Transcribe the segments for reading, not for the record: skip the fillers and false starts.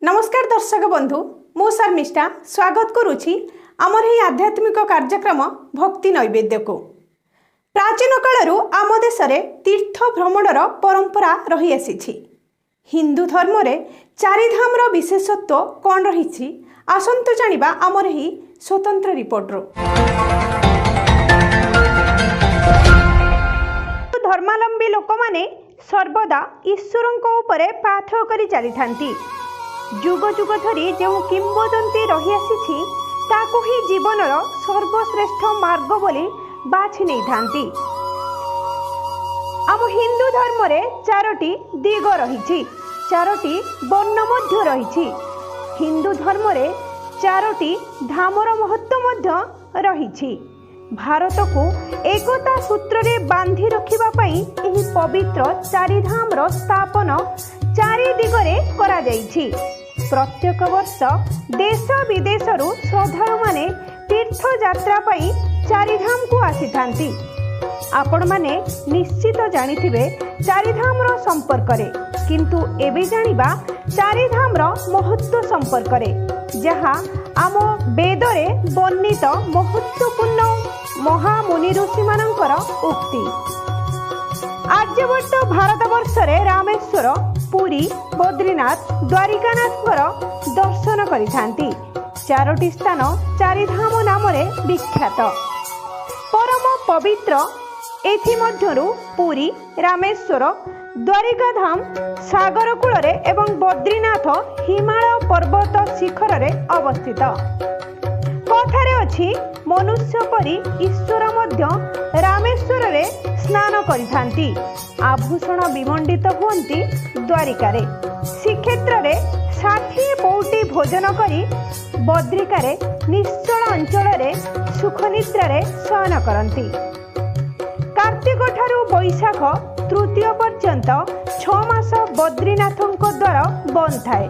ନମସ୍କାର ଦର୍ଶକ ବନ୍ଧୁ, ମୁଁ ଶର୍ମିଷ୍ଠା ସ୍ୱାଗତ କରୁଛି ଆମର ଏହି ଆଧ୍ୟାତ୍ମିକ କାର୍ଯ୍ୟକ୍ରମ ଭକ୍ତି ନୈବେଦ୍ୟକୁ। ପ୍ରାଚୀନ କାଳରୁ ଆମ ଦେଶରେ ତୀର୍ଥ ଭ୍ରମଣର ପରମ୍ପରା ରହିଆସିଛି। ହିନ୍ଦୁ ଧର୍ମରେ ଚାରିଧାମର ବିଶେଷତ୍ୱ କ'ଣ ରହିଛି, ଆସନ୍ତୁ ଜାଣିବା ଆମର ଏହି ସ୍ୱତନ୍ତ୍ର ରିପୋର୍ଟରୁ। ଧର୍ମାବଲମ୍ବୀ ଲୋକମାନେ ସର୍ବଦା ଈଶ୍ୱରଙ୍କ ଉପରେ ପାଥେୟ କରି ଚାଲିଥାନ୍ତି। ଯୁଗ ଯୁଗ ଧରି ଯେଉଁ କିମ୍ବଦନ୍ତୀ ରହିଆସିଛି, ତାକୁ ହିଁ ଜୀବନର ସର୍ବଶ୍ରେଷ୍ଠ ମାର୍ଗ ବୋଲି ବାଛି ନେଇଥାନ୍ତି। ଆମ ହିନ୍ଦୁ ଧର୍ମରେ ଚାରୋଟି ଦିଗ ରହିଛି, ଚାରୋଟି ବର୍ଣ୍ଣ ମଧ୍ୟ ରହିଛି। ହିନ୍ଦୁ ଧର୍ମରେ ଚାରୋଟି ଧାମର ମହତ୍ଵ ମଧ୍ୟ ରହିଛି। ଭାରତକୁ ଏକତା ସୂତ୍ରରେ ବାନ୍ଧି ରଖିବା ପାଇଁ ଏହି ପବିତ୍ର ଚାରିଧାମର ସ୍ଥାପନ ଚାରି ଦିଗରେ କରାଯାଇଛି। ପ୍ରତ୍ୟେକ ବର୍ଷ ଦେଶ ବିଦେଶରୁ ଶ୍ରଦ୍ଧାଳୁମାନେ ତୀର୍ଥଯାତ୍ରା ପାଇଁ ଚାରିଧାମକୁ ଆସିଥାନ୍ତି। ଆପଣମାନେ ନିଶ୍ଚିତ ଜାଣିଥିବେ ଚାରିଧାମର ସମ୍ପର୍କରେ, କିନ୍ତୁ ଏବେ ଜାଣିବା ଚାରିଧାମର ମହତ୍ଵ ସମ୍ପର୍କରେ, ଯାହା ଆମ ବେଦରେ ବର୍ଣ୍ଣିତ ମହତ୍ଵପୂର୍ଣ୍ଣ ମହାମୁନି ଋଷିମାନଙ୍କର ଉକ୍ତି। ଆର୍ଯ୍ୟବର୍ତ୍ତ ଭାରତବର୍ଷରେ ରାମେଶ୍ୱର, ପୁରୀ, ବଦ୍ରିନାଥ, ଦ୍ୱାରିକାନାଥଙ୍କର ଦର୍ଶନ କରିଥାନ୍ତି। ଚାରୋଟି ସ୍ଥାନ ଚାରିଧାମ ନାମରେ ବିଖ୍ୟାତ, ପରମ ପବିତ୍ର। ଏଥିମଧ୍ୟରୁ ପୁରୀ, ରାମେଶ୍ୱର, ଦ୍ୱାରିକାଧାମ ସାଗର କୂଳରେ ଏବଂ ବଦ୍ରିନାଥ ହିମାଳୟ ପର୍ବତ ଶିଖରରେ ଅବସ୍ଥିତ। କଥାରେ ଅଛି, ମନୁଷ୍ୟ ପରି ଈଶ୍ୱର ମଧ୍ୟ ରାମେଶ୍ୱରରେ ସ୍ନାନ କରିଥାନ୍ତି, ଆଭୂଷଣ ବିମଣ୍ଡିତ ହୁଅନ୍ତି ଦ୍ୱାରିକାରେ, ଶ୍ରୀକ୍ଷେତ୍ରରେ 60 ପଉଟି ଭୋଜନ କରି ବଦ୍ରିକାରେ ନିଶ୍ଚଳ ଅଞ୍ଚଳରେ ସୁଖନିଦ୍ରାରେ ଶୟନ କରନ୍ତି। କାର୍ତ୍ତିକ ଠାରୁ ବୈଶାଖ ତୃତୀୟ ପର୍ଯ୍ୟନ୍ତ 6 ମାସ ବଦ୍ରିନାଥଙ୍କ ଦ୍ୱାର ବନ୍ଦ ଥାଏ।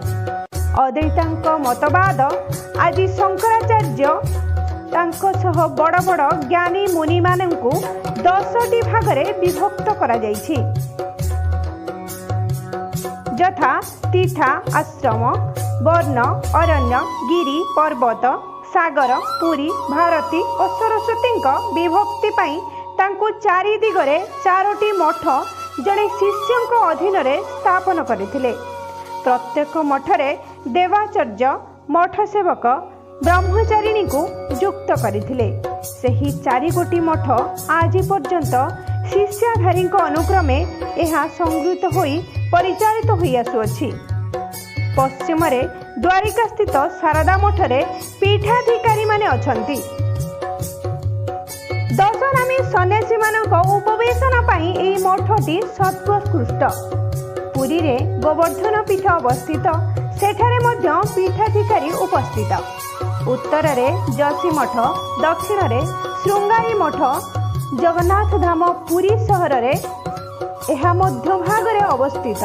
ଅଦ୍ୱୈତାଙ୍କ ମତବାଦ ଆଦି ଶଙ୍କରାଚାର୍ଯ୍ୟ ତାଙ୍କ ସହ ବଡ଼ ବଡ଼ ଜ୍ଞାନୀ ମୁନିମାନଙ୍କୁ 10ଟି ଭାଗରେ ବିଭକ୍ତ କରାଯାଇଛି, ଯଥା ତୀର୍ଥା, ଆଶ୍ରମ, ବର୍ଣ୍ଣ, ଅରଣ୍ୟ, ଗିରି, ପର୍ବତ, ସାଗର, ପୁରୀ, ଭାରତୀ ଓ ସରସ୍ୱତୀଙ୍କ ବିଭକ୍ତି ପାଇଁ ତାଙ୍କୁ ଚାରି ଦିଗରେ ଚାରୋଟି ମଠ ଜଣେ ଶିଷ୍ୟଙ୍କ ଅଧୀନରେ ସ୍ଥାପନ କରିଥିଲେ। ପ୍ରତ୍ୟେକ ମଠରେ ଦେବାଚାର୍ଯ୍ୟ, ମଠ ସେବକ, ବ୍ରହ୍ମଚାରିଣୀଙ୍କୁ ଯୁକ୍ତ କରିଥିଲେ। ସେହି ଚାରିଗୋଟି ମଠ ଆଜି ପର୍ଯ୍ୟନ୍ତ ଶିଷ୍ୟାଧାରୀଙ୍କ ଅନୁକ୍ରମେ ଏହା ସଂଗୃହୀତ ହୋଇ ପରିଚାଳିତ ହୋଇ ଆସୁଅଛି। ପଶ୍ଚିମରେ ଦ୍ୱାରିକାସ୍ଥିତ ଶାରଦା ମଠରେ ପୀଠାଧିକାରୀମାନେ ଅଛନ୍ତି। ଦଶନାମୀ ସନ୍ନ୍ୟାସୀମାନଙ୍କ ଉପବେଶନ ପାଇଁ ଏହି ମଠଟି ସର୍ବୋତ୍କୃଷ୍ଟ। ପୁରୀରେ ଗୋବର୍ଦ୍ଧନ ପୀଠ ଅବସ୍ଥିତ, ସେଠାରେ ମଧ୍ୟ ପୀଠାଧିକାରୀ ଉପସ୍ଥିତ। ଉତ୍ତରରେ ଯଶୀ ମଠ, ଦକ୍ଷିଣରେ ଶୃଙ୍ଗାରୀ ମଠ। ଜଗନ୍ନାଥ ଧାମ ପୁରୀ ସହରରେ ଏହା ମଧ୍ୟଭାଗରେ ଅବସ୍ଥିତ।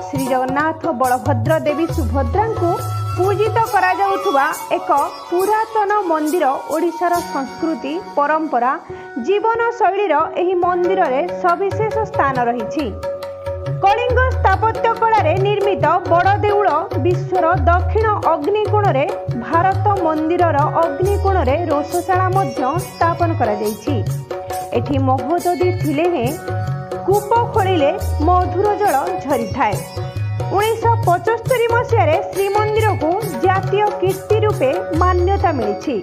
ଶ୍ରୀ ଜଗନ୍ନାଥ, ବଳଭଦ୍ର, ଦେବୀ ସୁଭଦ୍ରାଙ୍କୁ ପୂଜିତ କରାଯାଉଥିବା ଏକ ପୁରାତନ ମନ୍ଦିର। ଓଡ଼ିଶାର ସଂସ୍କୃତି, ପରମ୍ପରା, ଜୀବନଶୈଳୀର ଏହି ମନ୍ଦିରରେ ସବିଶେଷ ସ୍ଥାନ ରହିଛି। କଳିଙ୍ଗ ସ୍ଥାପତ୍ୟ କଳାରେ ନିର୍ମିତ ବଡ଼ ଦେଉଳ ବିଶ୍ୱର ଦକ୍ଷିଣ ଅଗ୍ନିକୋଣରେ ଭାରତ ମନ୍ଦିରର ଅଗ୍ନିକୋଣରେ ରୋଷଶାଳା ମଧ୍ୟ ସ୍ଥାପନ କରାଯାଇଛି। ଏଠି ମହୋଦଧି ଥିଲେ ହେଁ କୂପ ଖୋଳିଲେ ମଧୁର ଜଳ ଝରିଥାଏ। 1975 ମସିହାରେ ଶ୍ରୀମନ୍ଦିରକୁ ଜାତୀୟ କୀର୍ତ୍ତି ରୂପେ ମାନ୍ୟତା ମିଳିଛି।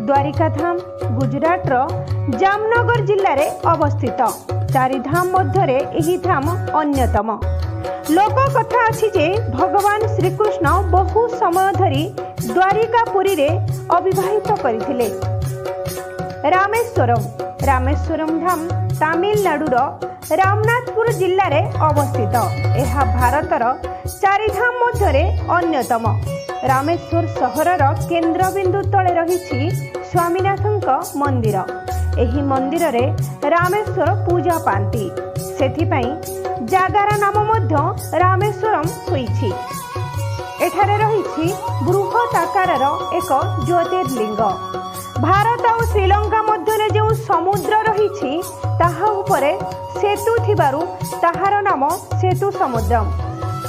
ଦ୍ୱାରିକାଧାମ ଗୁଜୁରାଟର ଜାମନଗର ଜିଲ୍ଲାରେ ଅବସ୍ଥିତ। ଚାରିଧାମ ମଧ୍ୟରେ ଏହି ଧାମ ଅନ୍ୟତମ। ଲୋକ କଥା ଅଛି ଯେ ଭଗବାନ ଶ୍ରୀକୃଷ୍ଣ ବହୁ ସମୟ ଧରି ଦ୍ୱାରିକାପୁରୀରେ ଅବିବାହିତ କରିଥିଲେ। ରାମେଶ୍ୱରମ। ରାମେଶ୍ୱରମ ଧାମ ତାମିଲନାଡୁର ରାମନାଥପୁର ଜିଲ୍ଲାରେ ଅବସ୍ଥିତ। ଏହା ଭାରତର ଚାରିଧାମ ମଧ୍ୟରେ ଅନ୍ୟତମ। ରାମେଶ୍ୱର ସହରର କେନ୍ଦ୍ରବିନ୍ଦୁ ତଳେ ରହିଛି ସ୍ୱାମୀନାଥଙ୍କ ମନ୍ଦିର। ଏହି ମନ୍ଦିରରେ ରାମେଶ୍ୱର ପୂଜା ପାଆନ୍ତି, ସେଥିପାଇଁ ଜାଗାର ନାମ ମଧ୍ୟ ରାମେଶ୍ୱରମ ହୋଇଛି। ଏଠାରେ ରହିଛି ବୃହତ୍ ଆକାରର ଏକ ଜ୍ୟୋତିର୍ଲିଙ୍ଗ। ଭାରତ ଆଉ ଶ୍ରୀଲଙ୍କା ମଧ୍ୟରେ ଯେଉଁ ସମୁଦ୍ର ରହିଛି, ତାହା ଉପରେ ସେତୁ ଥିବାରୁ ତାହାର ନାମ ସେତୁ ସମୁଦ୍ରମ।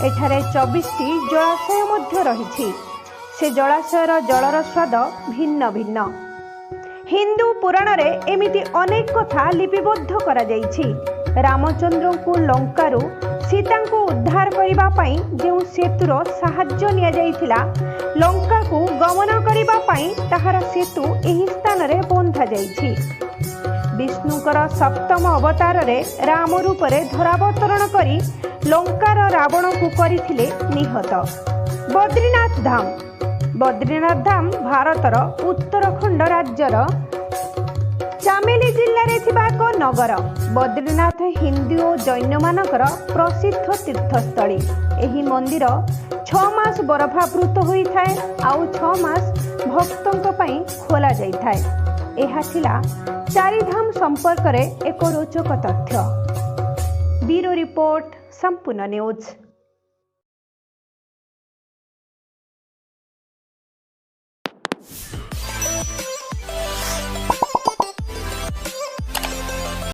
ଏଠାରେ 24ଟି ଜଳାଶୟ ମଧ୍ୟ ରହିଛି। ସେ ଜଳାଶୟର ଜଳର ସ୍ୱାଦ ଭିନ୍ନ ଭିନ୍ନ। ହିନ୍ଦୁ ପୁରାଣରେ ଏମିତି ଅନେକ କଥା ଲିପିବଦ୍ଧ କରାଯାଇଛି। ରାମଚନ୍ଦ୍ରଙ୍କୁ ଲଙ୍କାରୁ ସୀତାଙ୍କୁ ଉଦ୍ଧାର କରିବା ପାଇଁ ଯେଉଁ ସେତୁର ସାହାଯ୍ୟ ନିଆଯାଇଥିଲା, ଲଙ୍କାକୁ ଗମନ କରିବା ପାଇଁ ତାହାର ସେତୁ ଏହି ସ୍ଥାନରେ ବନ୍ଧାଯାଇଛି। ବିଷ୍ଣୁଙ୍କର ସପ୍ତମ ଅବତାରରେ ରାମ ରୂପରେ ଧରାବତରଣ କରି ଲଙ୍କାର ରାବଣକୁ କରିଥିଲେ ନିହତ। ବଦ୍ରିନାଥ ଧାମ। ବଦ୍ରିନାଥ ଧାମ ଭାରତର ଉତ୍ତରାଖଣ୍ଡ ରାଜ୍ୟର ଚାମେଲି ଜିଲ୍ଲାରେ ଥିବା ଏକ ନଗର। ବଦ୍ରିନାଥ ହିନ୍ଦୁ ଓ ଜୈନମାନଙ୍କର ପ୍ରସିଦ୍ଧ ତୀର୍ଥସ୍ଥଳୀ। ଏହି ମନ୍ଦିର 6 ମାସ ବରଫାବୃତ ହୋଇଥାଏ ଆଉ 6 ମାସ ଭକ୍ତଙ୍କ ପାଇଁ ଖୋଲା ଯାଇଥାଏ। ଏହା ଥିଲା ଚାରିଧାମ ସମ୍ପର୍କରେ ଏକ ରୋଚକ ତଥ୍ୟ। ବ୍ୟୁରୋ ରିପୋର୍ଟ, ସମ୍ପୂର୍ଣ୍ଣ ନ୍ୟୁଜ୍।